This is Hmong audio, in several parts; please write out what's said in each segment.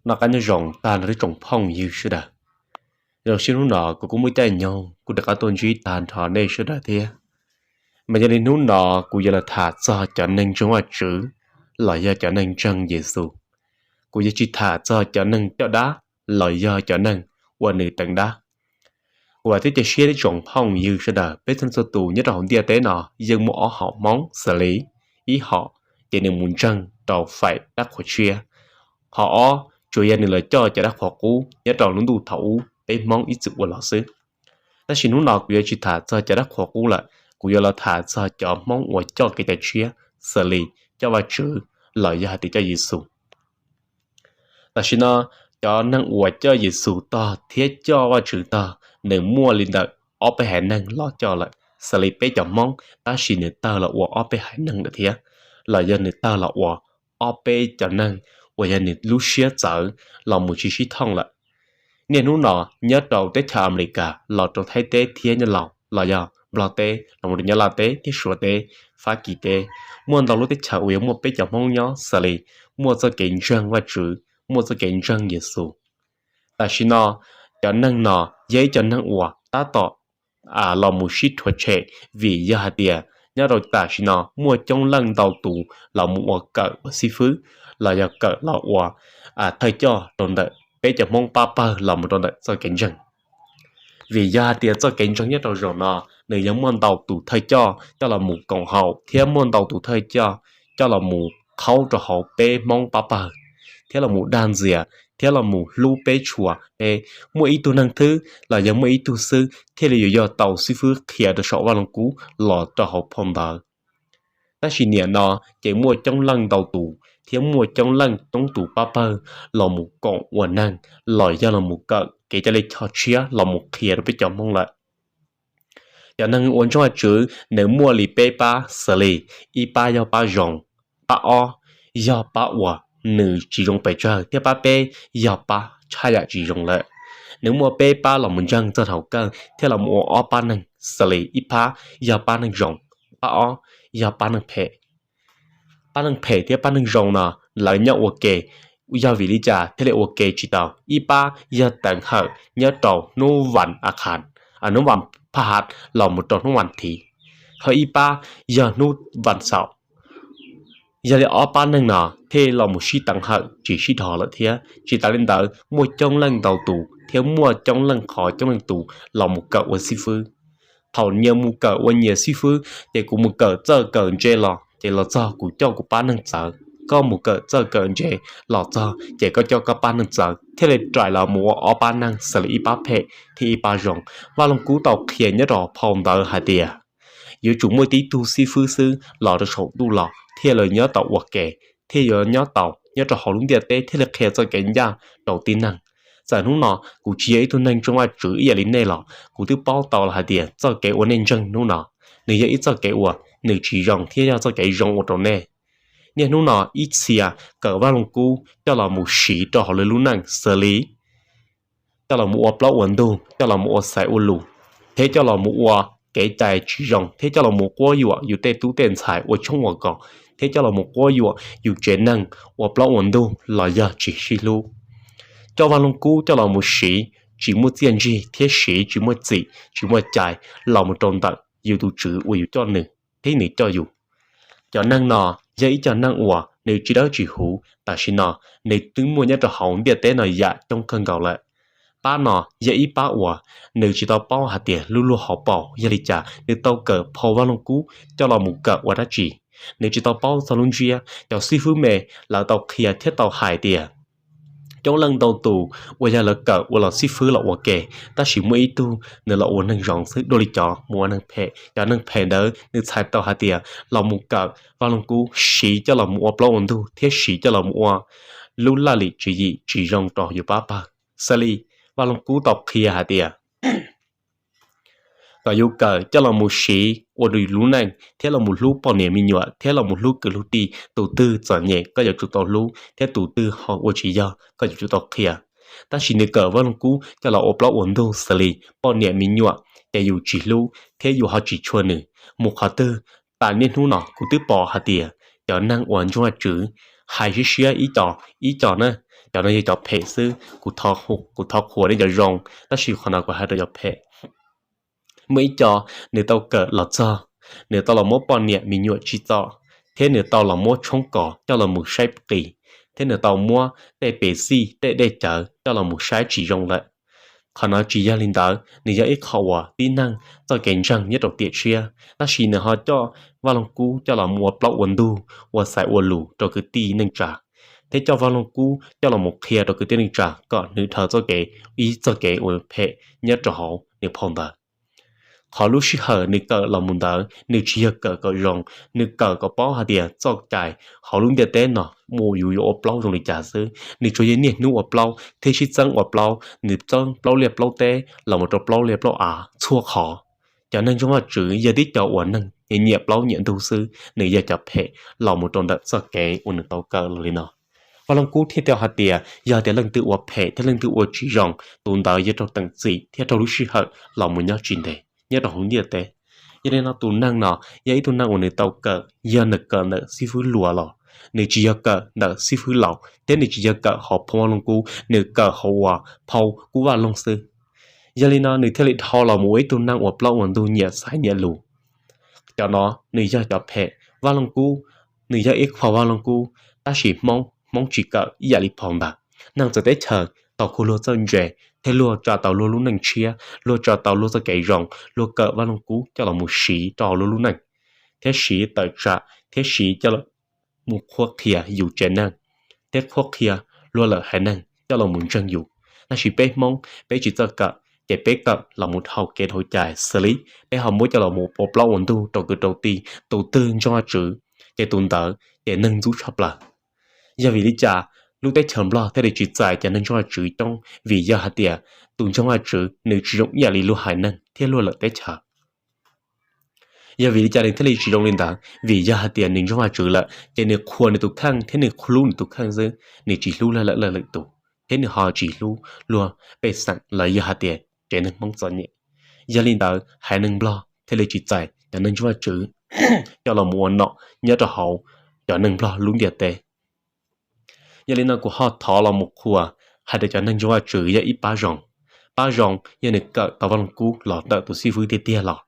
Noj qab nyob zoo tag nrho tsoom phooj ywg sawv daws. Zoo siab hnub no kuv kuj muaj caij nyoog kuj rov qab tuaj ntsib tag nrho nej sawv daws thiab. Mas yog li hnub no kuv yuav los tham txog cov neeg ntseeg Vajtswv los yog cov neeg ntseeg Yexus. Kuv yuav tsis tham txog cov neeg coj dab los yog cov neeg uas nws teev dab. Kuv vam thiab cia siab tsoom phooj ywg sawv daws, peb txhua txhua tus nyob rau hauv ntiaj teb no yeej muaj ob hom Hmoob xws li: ib hom ces nws mus ntseeg rau faim dab qhuas tshiab, hom ob tsuas yog nws los coj cov dab qhuas qub nyob rau lub ntuj thaum ub peb Hmoob ib txwm ua los xwb. Tab sis hnub no kuv yuav tsis tham txog cov dab qhuas qub lawm, kuv yuav los tham txog cov Hmoob uas coj kev cai tshiab xws li coj Vajtswv los yog hais tias coj Yexus. Tam sim no cov neeg uas coj Yexus tog thiab coj Vajtswv tog nws muaj li ntawm ob peb haiv neeg los coj lawm. Xws li peb cov Hmoob tab sis nws tawg los ua ob peb haiv neeg lawm thiab, los yog nws tawg los ua ob peb cov neeg uas yog nws lub siab txawv los mus tsis sib thooj lawm. Niaj hnub no nyob rau teb chaws Amelikas los rau Thaib teb thiab Nyab Laus los yog Nplog teb los mus rau Nyab Laj teb thiab Suav teb, Fab Kis teb, muaj ntau lub teb chaws uas yuav muaj peb cov Hmoob nyob xws li muaj txoj kev ntseeg Vajtswv, muaj txoj kev ntseeg Yexus. Tam sim no cov neeg no yog ib cov neeg uas tab tom los mus sib rhuav tshem, vim yog hais tias nyob rau tam sim no muaj coob leej ntau tus los mus ua kawm ua xib fwb los yog kawm los ua thawj coj rau ntawm peb cov Hmoob pab pawg los mus rau ntawm txoj kev ntseeg. Vim yog hais tias txoj kev ntseeg nyob rau zaum no nws yog muaj ntau tus thawj coj coj los mus koom haum thiab muaj ntau tus thawj coj coj los mus qhaub rau hauv peb Hmoob pab pawg thiab los mus dag ntxias thiab los mus hlub peb tshua peb. Muaj ib tug neeg thwb los yog muaj ib tug xwb thiaj li yuav yog tau xib fwb qhia rau saum Vaj Loog Kub los rau hauv phau ntawv. Tab sis niaj no ces muaj coob leej ntau tus thiab muaj coob leej coob tus pab pawg los mus koom ua neeg los yog los mus kawm kev cai lij choj tshiab los mus qhia rau peb cov Hmoob lawm. Cov neeg uas ntseeg Vajtswv nws muaj li peb pab xws li: ib pab yog pab zoo, pab ob yog pab uas nws tsis zoo pes tsawg thiab pab peb yog pab tshaj yam tsis zoo lawm. Nws muaj peb pab los mus ntseeg txog thaum kawg thiab los mus ua ob pab neeg xws li ib pab yog pab neeg zoo, pab ob yog pab neeg phem. Pab neeg phem thiab pab neeg zoo no lawv nyob ua ke, yog vim li cas thiaj li ua ke tsis tau? Ib pab yog teev hawm nyob rau hnub vas a khas, hnub vas phaj has los mus rau hnub vas thiv, ho ib pab yog hnub vas xaum. Yog li ob pab neeg no thiaj los mus sib teev hawm tsis sib dhos lawm thiab. Tsis tas li ntawd muaj coob leej ntau tus thiab muaj coob leej qhov coob leej tus los mus kawm ua xib fwb. Thaum nyias mus kawm ua nyias xib fwb ces kuv mus kawm txawj kawm ntse los ces los txog kuv coj kuv pab neeg txawv, koj mus kawm txawj kawm ntse los txog ces koj coj koj pab neeg txawv thiaj li rais los mus ua ob pab neeg xws li ib pab phem thiab ib pab zoo. Vaj Loog Kub tau qhia nyob rau phau ntawv hais tias yuav tsum muaj tib tug xib fwb xwb los rau saum ntuj los thiaj li nyob tau ua ke, thiaj yuav nyob tau nyob rau hauv lub ntiaj teb thiaj li qhia txoj kev ncaj rau tib neeg. Txawm hnub no kuv tsis yog ib tug neeg ntseeg Vajtswv ib yam li nej los kuv twb paub tau los hais tias txoj kev uas nej ntseeg hnub no nws yog ib txoj kev uas nws tsis zoo thiab yog txoj kev zoo ua rau nej. Niaj hnub no ib txhia kawm Vaj Loog Kub coj los mus siv rau hauv lawv lub neej xws li coj los mus ua plaub ua ntug, coj los mus ua xaiv ua lus, thiab coj los mus ua kev cai tsis zoo, thiab coj los mus quab yuam yus tej tub tej ntxhais ua tshoob ua kos, thiab coj los mus quab yuam yus tsev neeg ua plaub ua ntug los yog tsis sib hlub. Coj Vaj Loog Kub coj los mus siv tsis muaj txiaj ntsig thiab siv tsis muaj txim tsis muaj cai los mus rau ntawm yus tus Tswv uas yus coj nws thiab nws coj yus. Cov neeg no yog ib cov neeg uas nws tsis dawb tsis huv, tam sim no nws twb muaj nyob rau hauv ntiaj teb no yam coob kawg nkaus lawm. Pab no yog ib pab uas nws tsis tau paub hais tias lub luag hauv paus yog li cas, nws tau kawm phau Vaj Loog Kub coj los mus kawm ua dab tsi. Nws tsis tau paub txog lub ntsiab. Cov xib fwb me lawv tau qhia thiab tau hais tias coob leej ntau tus uas yog lawv kawm ua los xib fwb los ua ke, tab sis muaj ib tug nws los ua neeg zoo xwb, dua li cov mus ua neeg phem. Cov neeg phem ntawd nws txhais tau hais tias los mus kawm Vaj Loog Kub siv coj los mus ua plaub ua ntug thiab siv coj los mus ua lub laj lim tswv yim tsis zoo rau yus pab pawg. Xws li Vaj Loog Kub tau qhia hais tias kom yus kawm coj los mus siv ua rau yus lub neej thiab los mus hlub poj niam me nyuam thiab los mus hlub kwv hlub tij. Tus twg txom nyem koj yuav tsum tau hlub thiab tus twg ho ua tsis yog koj yuav tsum tau qhia. Tab sis nws kawm Vaj Loog Kub coj los ua plaub ua ntug xws li poj niam me nyuam ces yus tsis hlub thiab yus ho tsis tshua nws mus qhov twg. Tam niaj hnub no kuv twb pom hais tias cov neeg uas ntseeg Vajtswv hais siab siab ib co ib co na, Cov no yog cov phem xwb, kuv thov qhuas nej cov zoo, tab sis qhov no kuv hais rau cov phem. Muaj ib co nws tau kawm los txog, nws tau los muab poj niam me nyuam tsim txom, thiab nws tau los muab tshoob kos coj los mus saib qis, thiab nws tau muab tej pes xij tej dej cawv coj los mus saib tsis zoo lawm. Qhov no tsis yog li ntawd, nws yog ib qho uas tib neeg txoj kev ntseeg nyob rau tiam tshiab, tab sis nws ho coj Vaj Looj Kub coj los mus ua plaub ua ntug, ua xaiv ua lus rau kwv tij neej tsa, thiab coj Vaj Looj Kub coj los mus qhia rau kwv tij neej tsa kom nws dhau txoj kev, ib txoj kev uas phem nyob rau hauv nws phau ntawv. Qhov lub sij hawm nws kawm los mus ntawd nws tsis yog kawm kom zoo, nws kawm kom paub hais tias txoj cai hauv lub ntiaj teb no mus yus yuav ua plaub zoo li cas xwb. Nws tsuas yog niaj hnub ua plaub thiab sib txeeb ua plaub, nws txeeb plaub liaj plaub teb los mus rau plaub liaj plaub av txhua qhov. Cov neeg ntseeg Vajtswv yog tib co uas neeg nyiam plaub nyiam ntug xwb, nws yog cov phem los mus rau ntawm txoj kev uas nws tau kawm los li no. Vaj Looj Kub thiaj tau hais tias yog tias leej twg ua phem thiab leej twg ua tsis zoo, tus ntawd yuav raug teem txim thiab raug lub sij hawm los mus nyob tsis ntev nyob rau hauv ntiaj teb. Yog li no tus neeg no yog ib tug neeg uas nws tau kawm, yog nws kawm ntawm xib fwb Luas los, nws tsis yog kawm ntawm xib fwb Laus thiab nws tsis yog kawm hauv phau Vaj Looj Kub, nws kawm hauv uas phau Kub Vaj Loog xwb. Yog li no nws thiaj li dhau los mus ua ib tug neeg uas plaub ua ntug nyiam xaiv nyiam lus. Cov no nws yog cov phem. Vaj Looj Kub, nws yog ib phau Vaj Looj Kub, tab sis Hmoob, Hmoob tsis kawm ib yam li phau ntawd. Neeg txawv teb chaws tau khuv luag txawj ntse thiab luag tsa tau luag lub neej tshiab, luag tsa tau luag txoj kev zoo, luag kawm Vaj Looj Kub coj los mus siv rau hauv luag lub neej, thiab siv tawm tsam thiab siv coj los mus qhuab qhia yus tsev neeg, thiab qhuab qhia luag lwm haiv neeg coj los mus ntseeg yus. Tab sis peb Hmoob peb tsis txawj kawm, ces peb kawm los mus dhau kev dhau cai xws li peb ho muab coj los mus ua plaub ua ntug rau kwv rau tij, tus twg ntseeg Vajtswv ces tus ntawd ces neeg ntxub tshaj plaws. Yog vim li cas lub teb chaws Nplog thiaj li tsis txais cov neeg ntseeg Vajtswv coob? Vim yog hais tias tus ntseeg Vajtswv nws tsis zoo ib yam li luag haiv neeg thiab luag lwm teb chaws. Yog vim li cas nws thiaj li tsis zoo li ntawd? Vim yog hais tias nws ntseeg Vajtswv lawm ces nws qhuas nws tus kheej thiab nws hlub nws tus kheej xwb, nws tsis hlub luag lwm tus, thiab nws ho tsis hlub luag pej xeem los yog hais tias tsev neeg Hmoob txom nyem. Yog li ntawd haiv neeg Nplog thiaj li tsis txais cov neeg ntseeg Vajtswv coj los mus ua nom nyob rau hauv cov neeg Nplog lub ntiaj teb. Yog li no kuv ho thov los mus qhuas hais tias cov neeg ntseeg Vajtswv yog ib pab zoo. Pab zoo yog nws kawm tau Vaj Looj Kub los ntawm tus xib fwb tiag tiag los,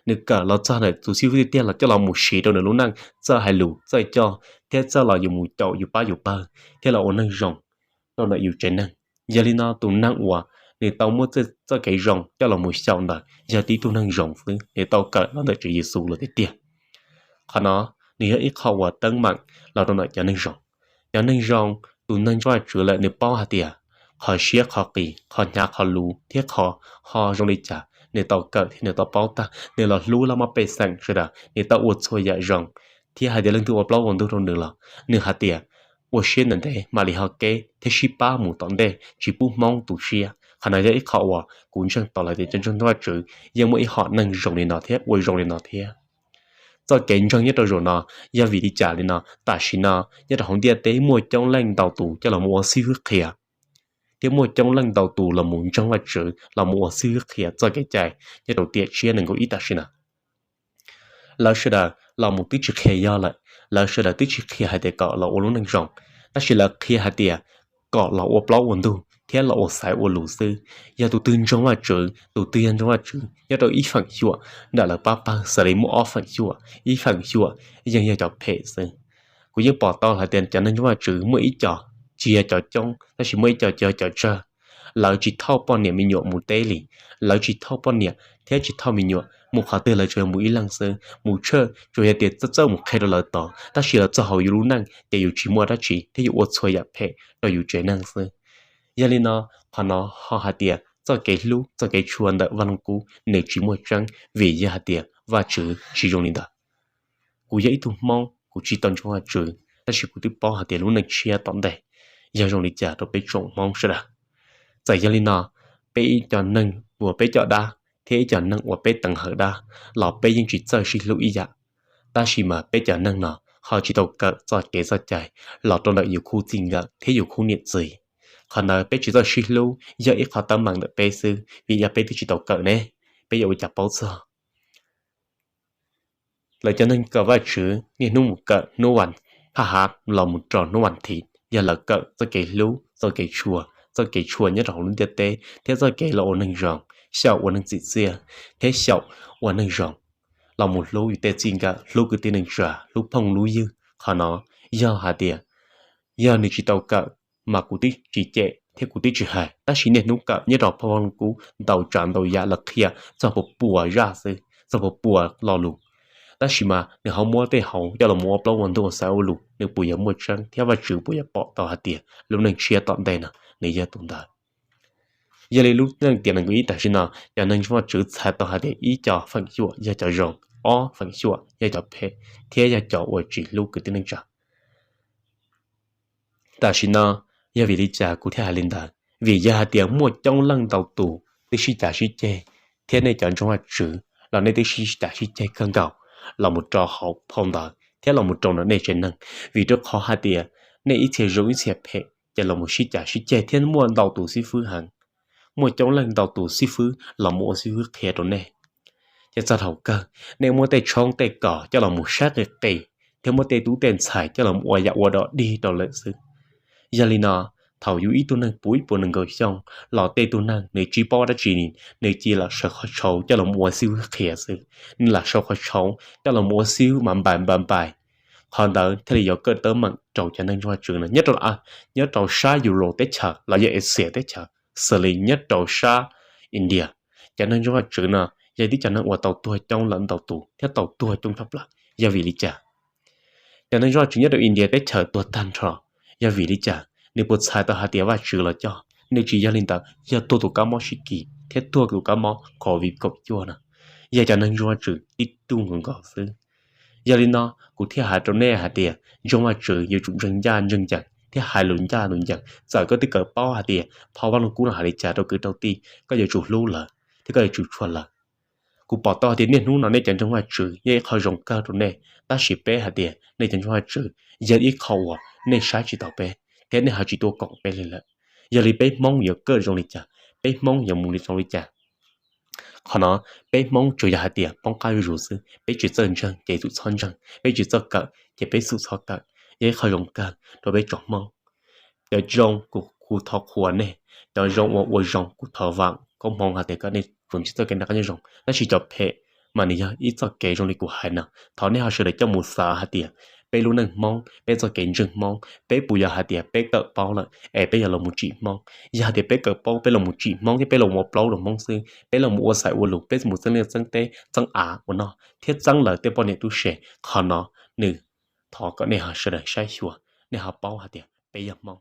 nws kawm los txog ntawm tus xib fwb tiag tiag los coj los mus siv rau nws lub neej, txawj hais lus txawj coj thiab txawj los yus mus caum yus pab yus pawg thiab los ua neeg zoo rau ntawm yus tsev neeg. Yog li no tus neeg uas nws tau muab txoj kev zoo coj los mus xyaum ntawd yog tib tug neeg zoo xwb, nws tau kawm los ntawm Tswv Yexus los tiag tiag. Qhov no nws yog ib qho uas teeb meem los rau ntawm cov neeg zoo. Cov neeg zoo, tus neeg ntseeg Vajtswv lawm nws paub hais tias qhov siab qhov qis, qhov hnyav qhov luv thiab qhov ho zoo li cas nws tau kawm thiab nws tau paub tag, nws los hlub laj mej pej xeem sawv daws, nws tau ua txhua yam zoo, thiab hais tias leej twg ua plaub ua ntug rau nws los nws hais tias ua siab ntev ntev mam li ho keb thiab sib pab mus tom ntej tsis pub Hmoob tu siab. Qhov no yog ib qho uas kuv ntseeg tau hais tias cov ntseeg Vajtswv yeej muaj ib hom neeg zoo li no thiab ua zoo li no thiab. Txoj kev ntseeg nyob rau zaum no yog vim li cas li no? Tam sim no nyob rau hauv ntiaj teb muaj coob leej ntau tus coj los mus ua xib hwb qhia, thiab muaj coob leej ntau tus los mus ntseeg Vajtswv los mus ua xib hwb qhia txoj kev cai nyob rau tiam tshiab nees nkaum ib tam sim no. Lawv sawv daws los mus twb tsis qhia yog lawm, lawv sawv daws twb tsis qhia hais tias kom los ua lub neej zoo, tab sis lawv qhia hais tias kom los ua plaub ua ntug thiab los ua xaiv ua lus xwb. Yog tus twg ntseeg Vajtswv, tus twg yog ntseeg Vajtswv nyob rau ib feem xyuam ntawm lawv pab pawg xws li muaj ob feem xyuam, ib feem xyuam yeej yog cov phem xwb. Kuv yeej pom tau hais tias cov neeg ntseeg Vajtswv muaj ib co, tsis yog cov coob tab sis muaj ib co, cov tsawg, lawv tsis thauj poj niam me nyuam mus teb li. Lawv tsis thauj poj niam thiab tsis thauj me nyuam mus qhov twg, lawv tsuas yog mus ib leeg xwb, mus tshawj tsuas yog tias txawj txawj mus qhia rau lawv tod, tab sis lawv txog hauv yus lub neej ces yus tsis muaj dab tsi thiab yus ua txhua yam phem rau yus tsev neeg xwb. Yog li no, qhov no ho hais tias txoj kev hlub txoj kev tshua ntawm Vaj Looj Kub nws tsis muaj tseeb, vim yog hais tias Vajtswv tsis zoo li ntawd. Kuv yog ib tug Hmoob, kuv tsis tau ntseeg Vajtswv, tab sis kuv twb paub hais tias lub neej tshiab tom ntej yog zoo li cas rau peb tsoom Hmoob sawv daws. Txawm yog li no, peb ib co neeg uas peb coj dab thiab ib co neeg uas peb teev hawm dab los peb yeej tsis txawj sib hlub ib yam, tab sis mas peb cov neeg no ho tsis tau kawm txoj kev txoj cai los rau ntawm yus khub txij nkawm thiab yus khub niam txiv. Qhov ntawd peb tsis txawj sib hlub yog ib qho teeb meem ntawm peb xwb, vim yog peb twb tsis tau kawm ne, peb yuav ua cas paub txog. Lawv cov neeg kawm Vajtswv niaj hnub mus kawm hnub vas phaj hav los mus rau hnub vas thiv, yog lawv kawm txoj kev hlub, txoj kev tshua, txoj kev tshua nyob rau hauv lub ntiaj teb thiab txoj kev los ua neeg zoo, xyaum ua neeg txim txiaj thiab xyaum ua neeg zoo, los mus hlub yus tej txij nkawm, hlub kwv tij neej tsa, hlub phooj hlub ywg. Qhov no yog hais tias yog nws tsis tau kawm mas kuv twb tsis cem thiab kuv twb tsis hais, tab sis niaj hnub kawm nyob rau phau Vaj Lug Kub ntau tsav ntau yam los qhia txog puas puas zaj xwb, txog puas puas lo lus, tab sis mas nws ho muab tej hauv coj los mus ua plaub ua ntug ua xaiv ua lus, nws puas yuav muaj tseeb thiab Vajtswv puas yuav pom tau hais tias lub neej tshiab tom ntej no nws yog tus ntawd. Yog li lub neej tiam nees nkaum ib tam sim no cov neeg Vajtswv txhais tau hais tias ib co feem xyuam yog cov zoo, ob feem xyuam yog cov phem, thiab yog cov uas tsis hlub kwv tij neej tsa. Tam sim no yog vim li cas kuv thiaj hais li ntawd? Vim yog hais tias muaj coob leej ntau tus twb sib cav sib ceg, thiab nej cov ntseeg Vajtswv los nej twb sib cav sib ceg kawg nkaus los mus rau hauv phau ntawv thiab los mus rau ntawm nej tsev neeg, vim rau qhov hais tias nej ib txhia zoo ib txhia phem ces los mus sib cav sib ceg thiab muaj ntau tus xib fwb heev, muaj coob leej ntau tus xib fwb los mus ua xib fwb qhia rau nej. Ces txog thaum kawg nej muab tej tshoob tej kos coj los mus saib qis qis thiab muab tej tub tej ntxhais coj los ua yam ua dog dig rau lawm xwb. Yog li no, thaum yus ib tug neeg puv ib puas nees nkaum xyoo los tej tug neeg nws tsis paub dab tsi, nws cia li lam sawv qhov tshauv coj los ua xib fwb qhia xwb, nws lam sawv qhov tshauv coj los ua xib fwb mas npais npais npais. Qhov ntawd thiaj li yuav kawm teeb meem rau cov neeg ntseeg Vajtswv no nyob rau, nyob rau sab Europe teb chaws los yog Asia teb chaws, xws li nyob rau sab India. Cov neeg ntseeg Vajtswv no yog tib cov neeg uas tau tuag coob lawm ntau tus thiab tau tuag coob tshaj plaws. Yog vim li cas cov neeg ntseeg Vajtswv nyob rau India teb chaws tuag tag nrho? Yog vim li cas? Nws puas txhais tau hais tias Vajtswv los coj? Nws tsis yog li ntawd, yog tuag tus kab mob sib kis thiab tuag tus kab mob COVID kaum cuaj no, yog cov neeg ntseeg Vajtswv tib tug nkaus nkaus xwb. Yog li no kuv thiaj hais rau nej hais tias ntseeg Vajtswv yuav tsum ntseeg ncaj ntseeg ncees thiab hais lus ncaj lus ncees. Txawm koj twb kawm paub hais tias phau Vaj Lug Kub no hais li cas rau kwv rau tij, koj yuav tsum hlub lawv thiab koj yuav tsum tshua lawv. Kuv pom tau hais tias niaj hnub no nej cov ntseeg Vajtswv yog ib qho zoo kawg rau nej, tab sis peb hais tias nej cov ntseeg Vajtswv yog ib qho uas nej saib tsis taus peb thiab nej ho tsis tuaj koom peb li lawm. Yog li peb Hmoob yuav kawm zoo li cas, peb Hmoob yuav mus li zoo li cas? Qhov no peb Hmoob tsuas yog hais tias poob qab zuj zus xwb, peb tsis txawj ntseeg ces xub txhob ntseeg, peb tsis txawj kawm ces peb xub txhob kawm. Yog ib qho zoo kawg rau peb tsoom Hmoob. Cov zoo kuv thov qhuas nej, cov zoo uas ua zoo kuv thov vam koob hmoov hais tias kom nej tsuas ntsib txoj kev noj qab nyob zoo, tab sis cov phem mas nws yog ib txoj kev zoo li kuv hais no. Thov nej ho sawv daws coj mus xav hais tias peb lub neej Hmoob, peb txoj kev ntseeg Hmoob, peb puas yog hais tias peb kawm paub lawm es peb yuav los mus tsim Hmoob? Yog hais tias peb kawm paub peb los mus tsim Hmoob thiab peb los mus ua plaub rau Hmoob xwb, peb los mus ua xaiv ua lus, peb mus txeeb liaj txeeb teb, txeeb av ua noj thiab txeeb lawv tej poj niam tub se, qhov no nws, thov kom nej ho sawv daws saib xyuas, nej ho paub hais tias peb yog Hmoob.